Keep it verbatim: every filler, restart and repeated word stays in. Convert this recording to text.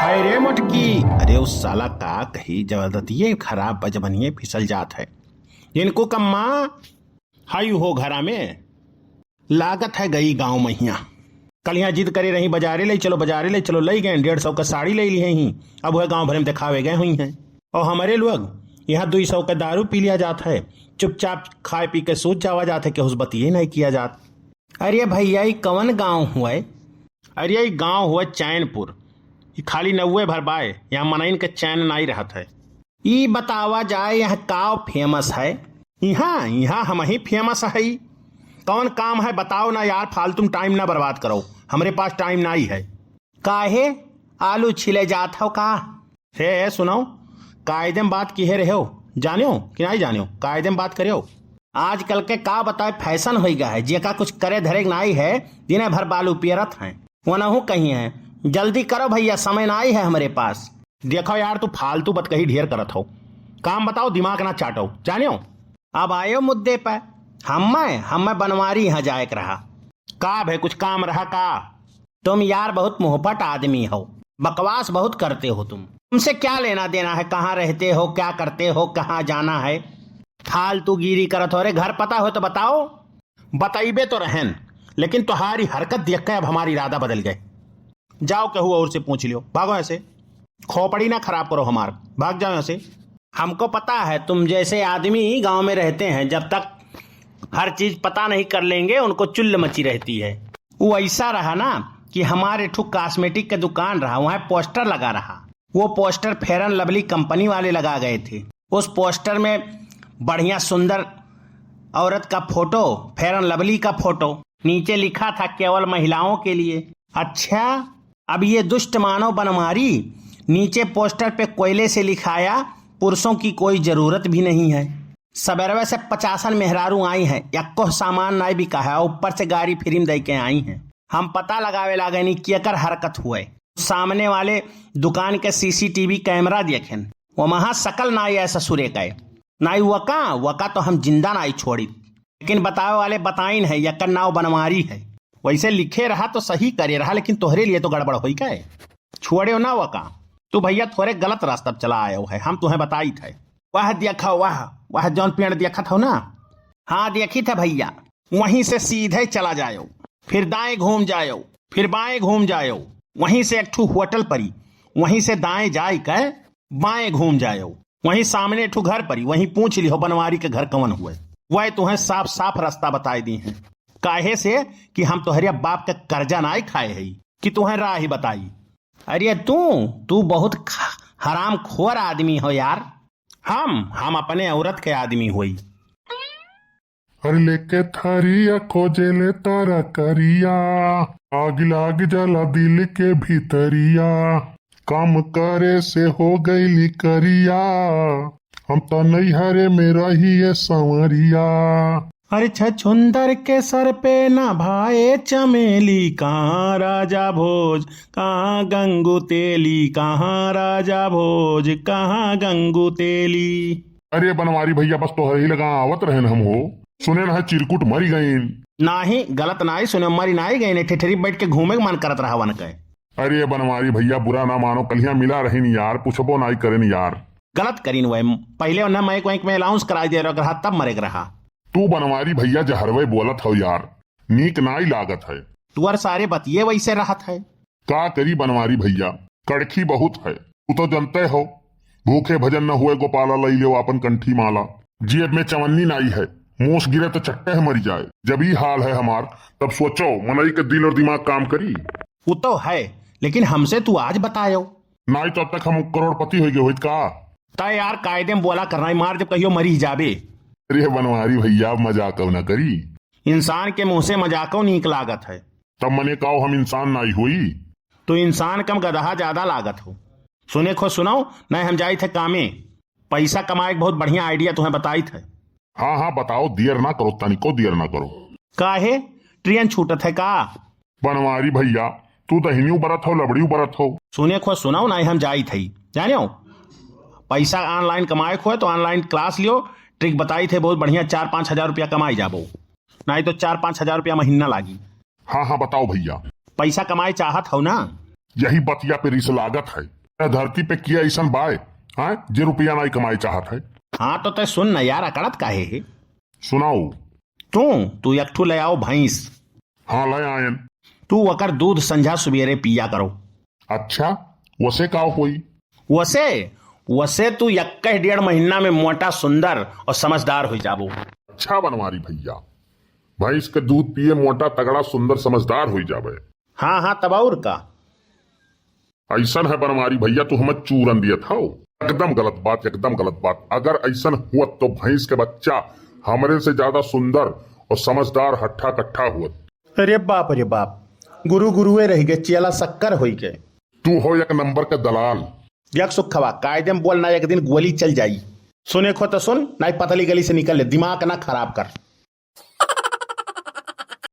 अरे मोटकी, अरे उस साला का कही, जबरदतिये खराब बजबनिये फिसल जात है। इनको कम्मा हाई हो घरा में लागत है गई गाँव महिया। कल यहाँ जिद करे रही, बजारे ले चलो, बजारे ले चलो, लई गए, डेढ़ सौ का साड़ी ले ली ही। अब वह गाँव भर में दिखावे गए हुई हैं। और हमारे लोग यहाँ दुई सौ का दारू पी लिया जात है, चुपचाप खाए पी के सूत जावा जात है, केहू से बतिये नहीं किया जात। अरे भैया, ई कवन गाँव हुए? अरे, ई गाँव हुए चैनपुर, ई खाली नौवे भर बाय, यहाँ मनइन के चैन नाई रहत है। ई बतावा जाए, यहाँ का फेमस है? यहाँ, यहाँ हम ही फेमस है। कौन काम है बताओ ना यार, फालतू में टाइम ना बर्बाद करो, हमरे पास टाइम नाई है। काहे आलू छिले जात हो का? हे, हे, सुनो, कायदे में बात किहे रहे हो, जाने हो कि नहीं जाने हो? कायदे में बात करे हो। आजकल के का बताए, फैशन होई गया है, जेका कुछ करे धरे के नाई है, दिने भर बालू पियरत हैं। वनहु कहीं है, जल्दी करो भैया, समय नाई है हमरे पास। देखो यार, तू फालतू बतकही ढेर करत हो, काम बताओ, दिमाग ना चाटो, जाने हो। अब आयो मुद्दे पे, हम्मे, हम्मे बनवारी यहाँ जाए के रहा। का भे, कुछ काम रहा का? तुम यार बहुत मुंहफट आदमी हो, बकवास बहुत करते हो तुम। तुमसे क्या लेना देना है, कहाँ रहते हो, क्या करते हो, कहाँ जाना है? फालतूगिरी करत हो रे, घर पता हो तो बताओ। बताइबे तो रहन, लेकिन तुम्हारी हरकत देख के अब हमारा इरादा बदल गए। जाओ, कहू और से पूछ लियो, भागो यहाँ से। खोपड़ी ना खराब करो हमार, भाग जाओ यहाँ से। हमको पता है, तुम जैसे आदमी गांव में रहते हैं, जब तक हर चीज पता नहीं कर लेंगे, उनको चुल्ल मची रहती है। वो ऐसा रहा ना कि हमारे ठो कॉस्मेटिक का दुकान रहा, वहाँ पोस्टर लगा रहा। वो पोस्टर फेयर एंड लवली कंपनी वाले लगा गए थे। उस पोस्टर में बढ़िया सुंदर औरत का फोटो, फेयर एंड लवली का फोटो, नीचे लिखा था केवल महिलाओं के लिए। अच्छा, अब ये दुष्ट मानव बनमारी नीचे पोस्टर पे कोयले से लिखाया, पुरुषों की कोई जरूरत भी नहीं है। सबेरवे से पचासन मेहरारू आई हैं, यक्को सामान नाई बिका है, ऊपर से गारी फ्री में दे के आई हैं। हम पता लगावे लागेनी कि एकर हरकत हुए। सामने वाले दुकान के सीसीटीवी कैमरा देखेन, वो महा सकल नाई है ससुरे का, नाई वका, वका तो हम जिंदा नाई छोड़ी। लेकिन बतावे वाले बताइन है, यकर नाव बनवारी है। वैसे लिखे रहा तो सही करे रहा, लेकिन तोहरे लिए तो गड़बड़ होई का है। छोड़े ना वका, तू भैया थोड़े गलत रास्ता पे चला आयो है, हम तुम्हें बताई थे। वह देखो, वह, वह जौन पेड़ देखत हो ना, हाँ, देखी थे भैया, वहीं से सीधे चला जायो, फिर दाएं घूम जायो, फिर बाएं घूम जायो, वहीं से एक ठो होटल परी, वहीं से दाएं जाए के बाएं घूम जायो, वहीं सामने एक ठो घर परी, वहीं पूछ लिहो बनवारी के घर कवन हुए, वह तुम्हें साफ साफ रास्ता बताए दी हैं। काहे से कि हम तोहरे बाप के कर्जा नाई खाए हई कि तुम्हें राह ही बताई। अरे तू, तू बहुत ख-, हरामखोर आदमी हो यार। हम, हम अपने औरत के आदमी होई। अरे लेके थरिया खोजे ले तारा करिया, आग लाग जाला दिल के भीतरिया, काम करे से हो गईली करिया, हम त नैहरे में रहिए संवरिया। अरे छछुंदर के सर पे ना भाए चमेली, कहाँ राजा भोज, कहाँ गंगू तेली, कहाँ राजा भोज, कहाँ गंगू तेली। अरे बनवारी भैया, बस तोहरे ही लगा आवत रहन हम हो। सुने ना है चिरकुट मरी गईन। नाही, गलत नाही सुने, मरी नाही गईन, ठेठरी बैठ के घूमे के मन करत रहा वन के। अरे बनवारी भैया, बुरा ना मानो, कलिया मिला रहीन यार, पूछबो नाही करेन यार। गलत करीन वह, पहले उन्हें माइक वाइक में अनाउंस कराई दे रहा, तब मरे के रहा। तू बनवारी भैया जहरवे बोलत हो यार, नीक नाही लागत है। तुअर सारे बतिये वैसे रहत है। का करी बनवारी भैया, कड़खी बहुत है, तू तो जनते हो, भूखे भजन न हुए गोपाला, लई लेव आपन कंठी माला। जेब में चवन्नी नाई है, मोस गिरे तो चट्टे है मरी जाए। जब ई हाल है हमार, तब सोचो मनई के दिल और दिमाग काम करी। वो तो है, लेकिन हमसे तू आज बतायो। नाई तो अब तक हम करोड़पति हो गए होइत का। तय यार कायदे में बोला करना, मार जब कहियो मरी ही जाबे। अरे बनवारी भैया, अब मजाक ना करी। इंसान के मुंह से मजाको नीक लागत है। तब मने काओ हम इंसान नाई होई? तो इंसान कम गदहा ज्यादा लागत हो। सुने खो सुनाओ, नहीं हम जाई थे कामे। पैसा कमाए के बहुत बढ़िया आइडिया तुम्हें बताई थे। हाँ, हाँ, बताओ, देर ना करो, तनिको देर ना करो। काहे? ट्रेन छूटत है का? बनवारी भैया, तू दहिनियो बरत हो, लबड़ियो बरत हो। सुने खो सुनाओ, नहीं हम जाई थे। जाने हो? पैसा ऑनलाइन कमाए खो है तो ऑनलाइन क्लास लियो, ट्रिक बताई थे बहुत बढ़िया, चार पाँच हजार रुपया कमाई जाबो। नहीं तो चार पाँच हजार रुपया महीना लागी। हाँ, हाँ, बताओ भैया। पैसा कमाए चाहत हो ना? यही बतिया पे रिस लागत है। ए धरती पे किया ऐसन बाय, हाँ, जे रुपया नाई कमाए चाहत है। हाँ, तो तय सुन न यार, अकड़त काहे है? सुनाओ। तू, तू एक ठो ले आओ भैंस। हाँ, ले आयन। तू ओकर दूध संझा सुबेरे पिया करो। अच्छा, वसे का होई? वसे, वसे तू इक्कीस डेढ़ महीना में मोटा, सुंदर और समझदार हो जाबो। अच्छा बनवारी भैया, भैंस के दूध पिए मोटा, तगड़ा, सुंदर, समझदार हो जाबे। हाँ, हाँ, तब और का? ऐसन है बनवारी भैया, तू हमें चूरन दियत हो। एकदम गलत बात, एकदम गलत बात। अगर ऐसन हुआ तो भैंस के बच्चा हमरे से ज्यादा सुंदर और समझदार हट्ठा कट्ठा हुआ। अरे बाप रे बाप, गुरु गुरुए रह गए, चेला शक्कर होई गए। तू हो एक नंबर के दलाल। देख सुखवा, कायदे में बोल ना, एक दिन गोली चल जाई। सुने खो तो सुन, नाई पतली गली से निकल ले, दिमाग ना खराब कर।